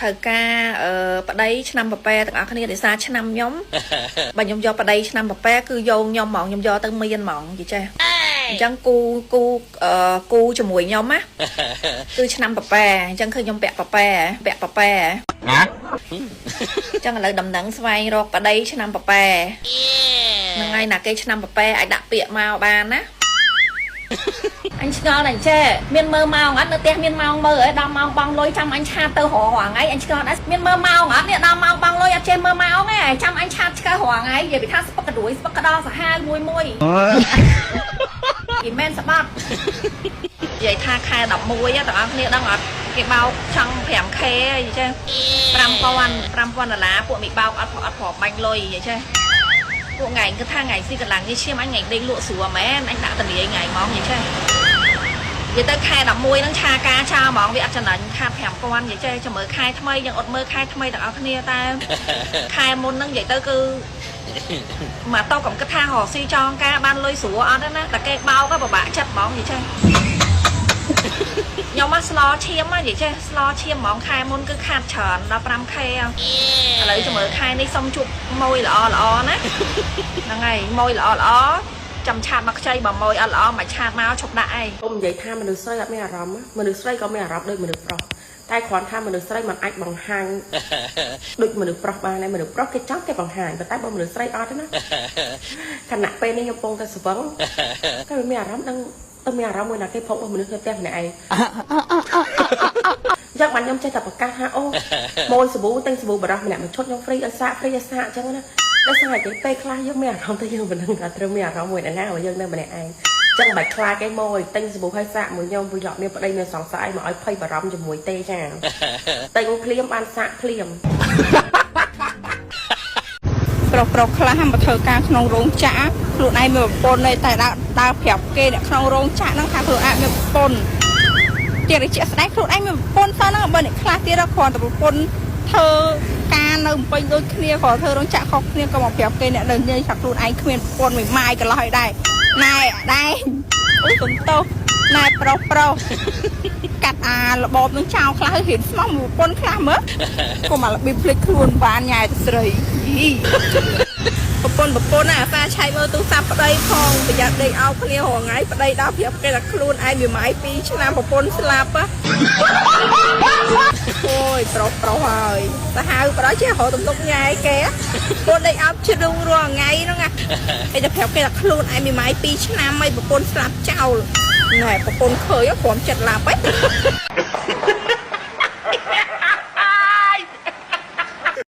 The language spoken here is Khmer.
ត្រូវការអឺប្តីឆ្នាំពពែទាំងអស់គ្នាដោយសារឆ្នាំខ្ញុំ បើខ្ញុំយកប្តីឆ្នាំពពែគឺយកខ្ញុំហ្មងខ្ញុំយកទៅមានហ្មងនិយាយចេះអញ្ចឹងគូគូអឺគូជាមួយខ្ញុំណា គឺឆ្នាំពពែអញ្ចឹងគឺខ្ញុំពាក់ពពែពាក់ពពែ ណា អញ្ចឹងឥឡូវដំណឹងស្វែងរកប្តីឆ្នាំពពែហ្នឹងហើយណាគេឆ្នាំពពែអាចដាក់ពាក្យមកបានណា អញឆ្ងល់តែចេះមានមើលម៉ោងអត់នៅផ្ទះមានម៉ោងមើលអីដល់ម៉ោងបងលុយចាំអញឆាតទៅរហថ្ងៃអញឆ្ងល់ដែរមានមើលម៉ោងអត់នេះដល់ម៉ោងបងលុយអត់ចេះមើលម៉ោងទេចាំអញឆាតឆ្កឹះរហថ្ងៃនិយាយពីថាស្ពឹកកដួយស្ពឹកក្តល់សាហាវមួយមួយពីមែនស្បត់និយាយថាខែ11ទាំងអស់គ្នាដឹងអត់គេបោកចង់ 5K អីចេះ5000 5000ដុល្លារពួកមីបោកអត់អត់ព្រមបាញ់លុយនិយាយចេះ ពួកថ្ងៃគឺថាថ្ងៃស៊ីកម្លាំងនេះឈាមអញថ្ងៃដេកលក់ស្រួលមែនអញដាក់តលាយថ្ងៃហ្មងនិយាយចេះនិយាយទៅខែ11ហ្នឹងឆាការចោលហ្មងវាអត់ចំណេញខាត5000និយាយចេះចាំមើលខែថ្មីយើងអត់មើលខែថ្មីទាំងអស់គ្នាតើខែមុនហ្នឹងនិយាយទៅគឺមកតោកំគិតថារកស៊ីចងការបានលុយស្រួលអត់ទេណាតែគេបោកពិបាកចិត្តហ្មងនិយាយចេះខ្ញុំមកស្លឈាមនិយាយចេះស្លឈាមហ្មងខែមុនគឺខាតច្រើនដល់ 5K ឥឡូវចាំមើលខែនេះសុំជួបម៉ួយល្អល្អណា ហ្នឹងហើយម៉ួយល្អល្អចាំឆាតមកខ្ចីបើម៉ួយអត់ល្អមកឆាតមកឈប់ដាក់ឯង កុំនិយាយថាមនុស្សស្រីអត់មានអារម្មណ៍ណាមនុស្សស្រីក៏មានអារម្មណ៍ដូចមនុស្សប្រុសតែគ្រាន់ថាមនុស្សស្រីមិនអាចបង្ហាញដូចមនុស្សប្រុសបានដែរមនុស្សប្រុសគេចង់គេបង្ហាញប៉ុន្តែបើមនុស្សស្រីអត់ទេណាខណៈពេលនេះខ្ញុំកំពុងតែស្វឹងតែវាមានអារម្មណ៍ដឹងទៅមានអារម្មណ៍មួយណាគេផុករបស់មនុស្សនៅផ្ទះម្នាក់ឯងអញ្ចឹងបានខ្ញុំចេះតែប្រកាសថាអូម៉ួយសាប៊ូទិញសាប៊ូបរោះម្នាក់មួយឈុតខ្ញុំ free ឲ្យសាក free ឲ្យសាកអញ្ចឹងណាដោយសារតែពេលខ្លះយើងមានអារម្មណ៍ទៅយើងមិនដឹងថាត្រូវមានអារម្មណ៍មួយណាបើយើងនៅម្នាក់ឯងចឹងមិនបាច់ខ្លាចគេមកឲ្យទិញសាប៊ូឲ្យសាកមួយខ្ញុំព្រោះយកមានប្តីមានសង្សារអីមកឲ្យភ័យបារម្ភជាមួយទេចាទិញភ្លាមបានសាកភ្លាម ប្រុសប្រុសខ្លះមកធ្វើការក្នុងរោងចក្រខ្លួនឯងមានប្រពន្ធទេតែដើរដើរប្រាប់គេអ្នកក្នុងរោងចក្រហ្នឹងថាខ្លួនឯងមានប្រពន្ធទៀតជាក់ស្ដែងខ្លួនឯងមានប្រពន្ធសោះហ្នឹងបើអ្នកខ្លះទៀតគ្រាន់តែប្រពន្ធធ្វើការនៅភ្នំពេញដូចគ្នាគ្រាន់ធ្វើរោងចក្រខុសគ្នាក៏មកប្រាប់គេអ្នកនៅនិយាយថាខ្លួនឯងគ្មានប្រពន្ធមួយម៉ាយកន្លោះឲ្យដែរណែដែរអូសុំទោសណែប្រុសប្រុសកាត់អារបបនឹងចោលខ្លះហើយរៀនស្មោះមួយប្រពន្ធខ្លះមើលកុំអារបៀបភ្លេចខ្លួនបានញ៉ែទៅស្រីយី ប្រពន្ធប្រពន្ធណាអាសាឆែកមើលទូរស័ព្ទប្តីផងប្រយ័ត្នដេកអោបគ្នារាល់ថ្ងៃប្តីដល់ប្រាប់គេថាខ្លួនឯងវាម៉ាយ2ឆ្នាំប្រពន្ធស្លាប់ហ៎អូយប្រុសប្រុសហើយសាហាវប្រុសចេះរកទំនុកញ៉ែគេប្រពន្ធដេកអោបជ្រុងរាល់ថ្ងៃហ្នឹងណាហើយតែប្រាប់គេថាខ្លួនឯងវាម៉ាយ2ឆ្នាំហើយប្រពន្ធស្លាប់ចោលណែប្រពន្ធឃើញព្រមចិត្តឡាប់ហ៎។